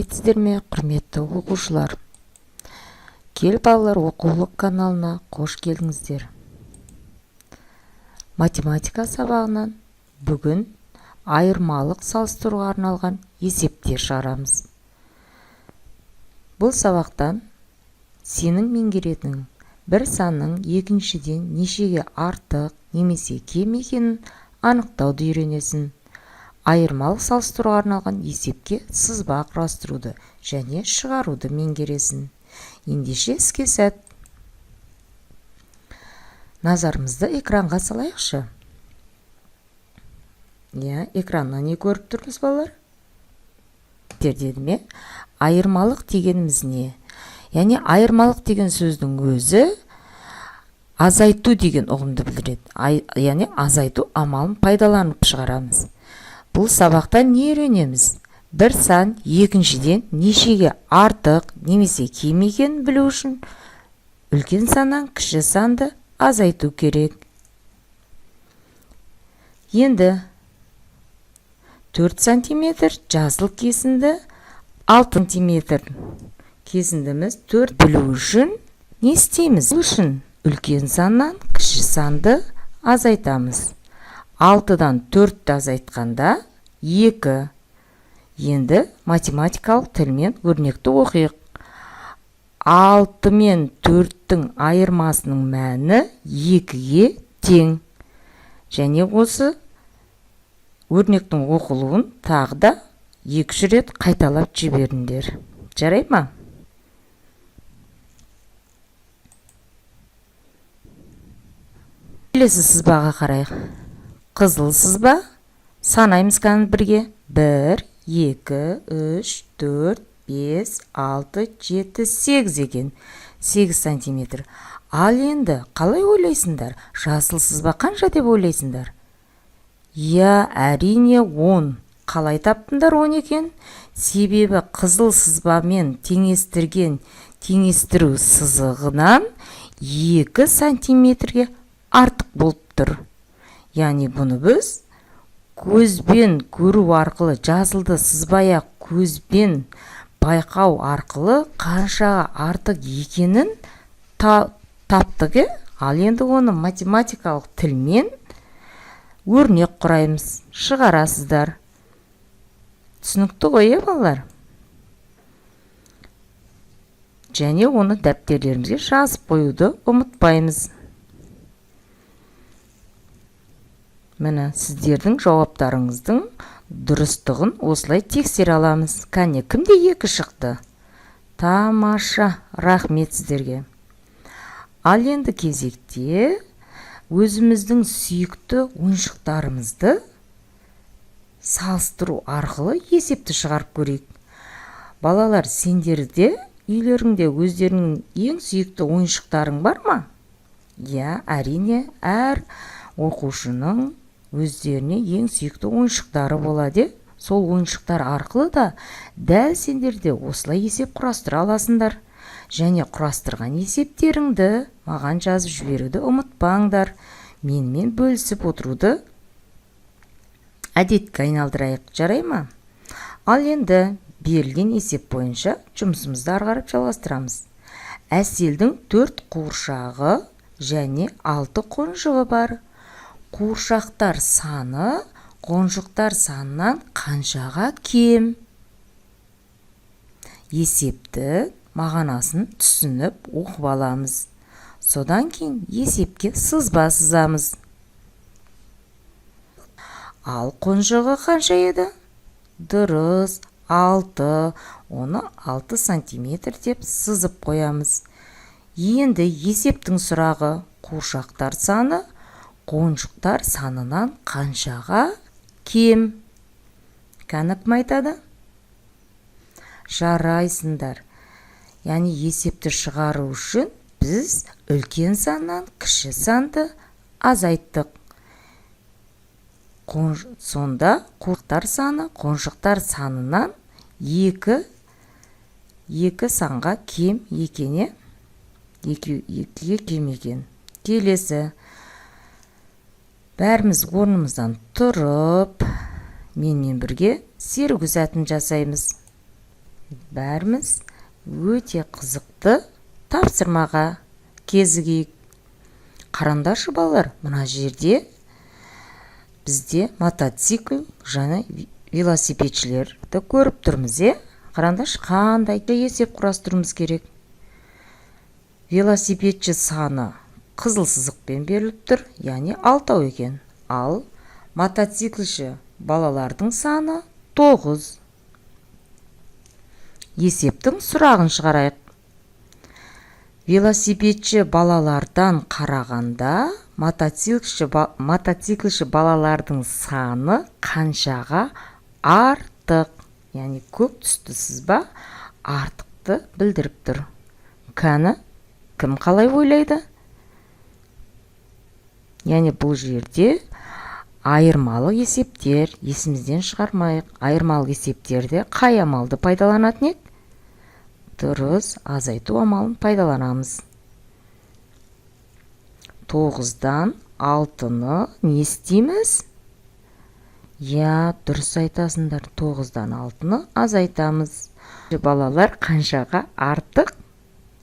Сәлеметсіздер ме, құрметті оқушылар! Кел, балалар оқулық каналына қош келдіңіздер. Математика сабағынан бүгін айырмалық салыстыруға арналған есептер шығарамыз. Бұл сабақтан сенің меңгеретінің бір санның екіншіден нешеге артық немесе кем екенін анықтауды үйренесің. Айырмалық салыстыруға арналған есепке сызба құрастыруды және шығаруды меңгересің. Ендеше іске сәт. Назарымызды экранға салайықшы. Иә, экраннан не көріп тұрмыз, балалар? Дедім, е? Айырмалық дегеніміз не? Яғни айырмалық деген сөздің өзі азайту деген ұғымды білдіреді. Яғни азайту амалын пайдаланып шығарамыз. Бұл сабақта не үйренеміз? Бір сан екіншіден нешеге артық немесе кем екенін білу үшін үлкен саннан кіші санды азайту керек. Енді 4 сантиметр жасыл кесінді, 6 сантиметр кесіндіміз 4 білу үшін не істейміз? Бұл үшін үлкен саннан кіші санды азайтамыз. 6-дан 4-ті азайтқанда 2. Енді математикалық тілмен өрнекті оқиық. 6 мен 4-тің айырмасының мәні 2-ге тең. Және осы өрнектің оқылуын тағы да 2-3 рет қайталап жіберіңдер. Жарай ма? Келесі сызбаға қарайық. Қызыл сызба. Санаймыз кәні бірге. 1, 2, 3, 4, 5, 6, 7, 8 екен. 8 сантиметр. Ал енді қалай ойлайсыңдар? Жасыл сызба қанша деп ойлайсыңдар? Иә, әрине 10. Қалай таптыңдар 10 екен? Себебі қызыл сызбамен теңестірген теңестіру сызығынан 2 сантиметрге артық болып тұр. Яғни бұны біз көзбен көру арқылы, жасылды сызбай-ақ көзбен байқау арқылы қаншаға артық екенін таптық, е? Ал енді оны математикалық тілмен өрнек құраймыз, шығарасыздар. Түсінікті ғой, е, балалар? Және оны дәптерлерімізге жазып қоюды ұмытпаймыз. Міне, сіздердің жауаптарыңыздың дұрыстығын осылай тексере аламыз. Кәне, кімде 2 шықты? Тамаша, рахмет сіздерге. Ал енді кезекте өзіміздің сүйікті ойыншықтарымызды салыстыру арқылы есепті шығарып көрейік. Балалар, сендерде үйлеріңде өздеріңнің ең сүйікті ойыншықтарың бар ма? Иә, әрине, әр оқушының өздеріне ең сүйікті ойыншықтары болады. Сол ойыншықтар арқылы да дәл сендер де осылай есеп құрастыра аласыңдар. Және құрастырған есептеріңді маған жазып жіберуді ұмытпаңдар. Менімен бөлісіп отыруды әдетке айналдырайық, жарай ма? Ал енді берілген есеп бойынша жұмысымызды ары қарап жалғастырамыз. Әселдің 4 қуыршағы және 6 қонжығы бар. Қуыршақтар саны қонжықтар санынан қаншаға кем? Есепті мағынасын түсініп оқып аламыз. Содан кейін есепке сызба сызамыз. Ал қонжығы қанша еді? Дұрыс, 6. Оны 6 сантиметр деп сызып қоямыз. Енді есептің сұрағы: қуыршақтар саны қонжықтар санынан қаншаға кем? Кәні, кім айтады? Жарайсыңдар. Яғни есепті шығару үшін біз үлкен саннан кіші санды азайттық. Сонда қуыршақтар саны қонжықтар санынан 2 санға кем екен, 2-ге кем екен. Келесі. Бәріміз орнымыздан тұрып, менімен бірге серік сәтін жасаймыз. Бәріміз өте қызықты тапсырмаға кезігейік. Қараңдаршы, балалар, мына жерде бізде мотоцикл және велосипедшілерді көріп тұрмыз, иә? Қараңдаршы, қандай есеп құрастыруымыз керек? Велосипедші саны қызыл сызықпен беріліп тұр, яғни алтау екен, ал мотоциклші балалардың саны тоғыз. Есептің сұрағын шығарайық. Велосипедші балалардан қарағанда мотоциклші балалардың саны қаншаға артық? Яғни көк түсті сызба артықты білдіріп тұр. Кәні, кім қалай ойлайды? Яғни бұл жерде айырмалы есептер, есімізден шығармайық. Айырмалы есептерде қай амалды пайдаланатын едік? Дұрыс, азайту амалын пайдаланамыз. Тоғыздан алтыны не істейміз? Иә, дұрыс айтасыңдар, тоғыздан алтыны азайтамыз. Балалар қаншаға артық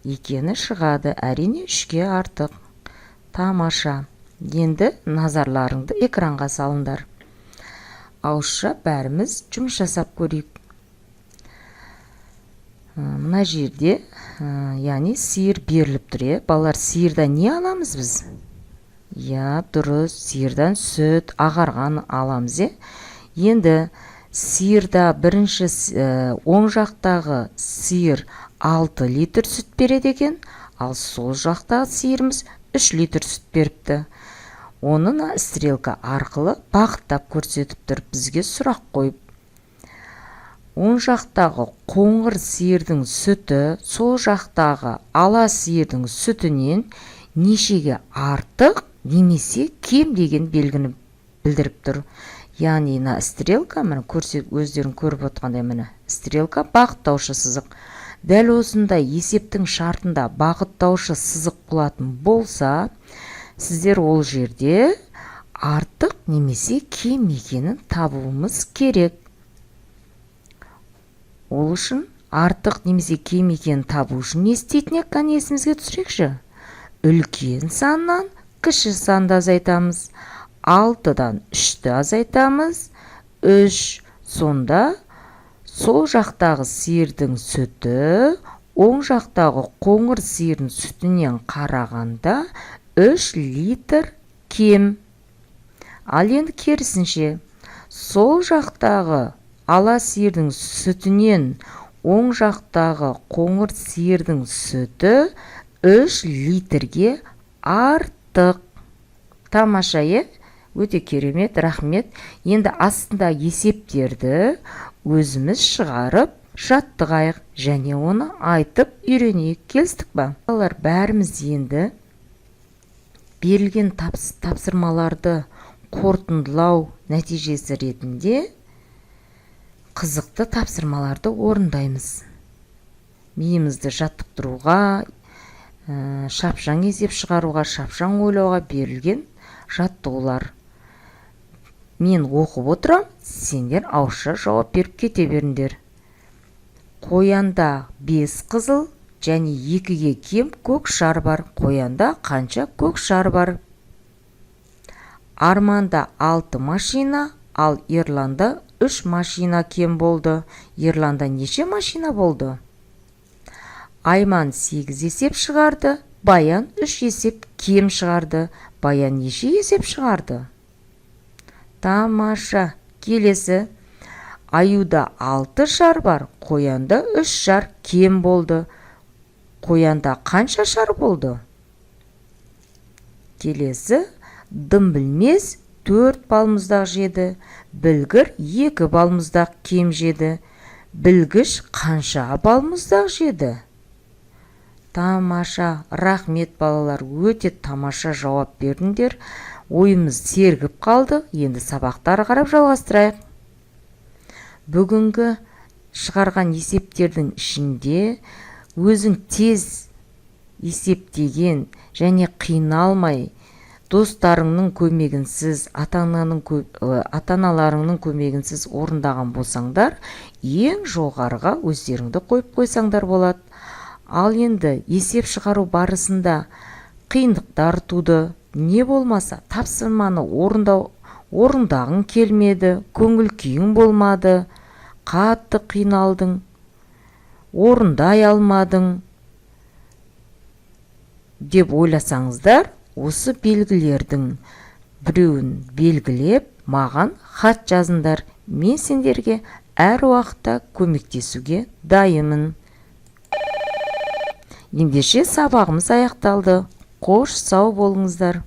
екені шығады? Әрине, үшке артық. Тамаша! Енді назарларыңды экранға салыңдар. Ауызша бәріміз жұмыс жасап көрейік. Мына жерде, яғни сиыр беріліп тұр, иә? Балалар, сиырдан не аламыз біз? Иә, дұрыс, сиырдан сүт, ағарған аламыз, иә? Енді сиырда бірінші, оң жақтағы сиыр 6 литр сүт береді екен, ал сол жақтағы сиырымыз 3 литр сүт беріпті. Оны мына стрелка арқылы бағыттап көрсетіп тұр. Бізге сұрақ қойып: оң жақтағы қоңыр сиырдың сүті сол жақтағы ала сиырдың сүтінен нешеге артық немесе кем деген белгіні білдіріп тұр. Яғни мына стрелка, міне, көрсет, өздерің көріп отырғандай, міне, стрелка бағыттаушы сызық. Дәл осындай есептің шартында бағыттаушы сызық болатын болса, сіздер ол жерде артық немесе кем екенін табуымыз керек. Ол үшін, артық немесе кем екенін табу үшін не істейтін едік? Кәне, есімізге түсірейікші. Үлкен саннан кіші санды азайтамыз. Алтыдан үшті азайтамыз, үш. Сонда сол жақтағы сиырдың сүті оң жақтағы қоңыр сиырдың сүтінен қарағанда 3 литр кем. Ал енді керісінше, сол жақтағы ала сиырдың сүтінен оң жақтағы қоңыр сиырдың сүті 3 литрге артық. Тамаша, иә? Өте керемет, рахмет! Енді астында есептерді өзіміз шығарып жаттығайық және оны айтып үйренейік. Келістік па, балалар, бәріміз? Енді берілген тапсырмаларды қорытындылау нәтижесі ретінде қызықты тапсырмаларды орындаймыз. Миымызды жаттықтыруға, шапшаң есеп шығаруға, шапшаң ойлауға берілген жаттығулар. Мен оқып отырам, сендер ауызша жауап беріп кете беріңдер. Қоянда бес қызыл және екіге кем көк шар бар. Қоянда қанша көк шар бар? Арманда алты машина, ал Ерланда үш машина кем болды. Ерланда неше машина болды? Айман сегіз есеп шығарды, Баян үш есеп кем шығарды. Баян неше есеп шығарды? Тамаша! Келесі. Аюда алты шар бар, қоянда үш шар кем болды. Қоянда қанша шар болды? Келесі. Дым білмес төрт балмұздақ жеді, білгір екі балмұздақ кем жеді. Білгіш қанша балмұздақ жеді? Тамаша! Рахмет, балалар, өте тамаша жауап бердіңдер. Ойымыз сергіп қалды. Енді сабақты ары қарап жалғастырайық. Бүгінгі шығарған есептердің ішінде өзің тез есептеген және қиналмай Достарыңның көмегінсіз, ата-аналарыңның көмегінсіз орындаған болсаңдар, ең жоғарыға өздеріңді қойып қойсаңдар болады. Ал енді есеп шығару барысында қиындықтар туды, не болмаса тапсырманы орындағың келмеді, көңіл күйің болмады, қатты қиналдың, орындай алмадың деп ойласаңыздар, осы белгілердің біреуін белгілеп, маған хат жазыңдар. Мен сендерге әр уақытта көмектесуге дайынмын. Ендеше, сабағымыз аяқталды. Қош, сау болыңыздар.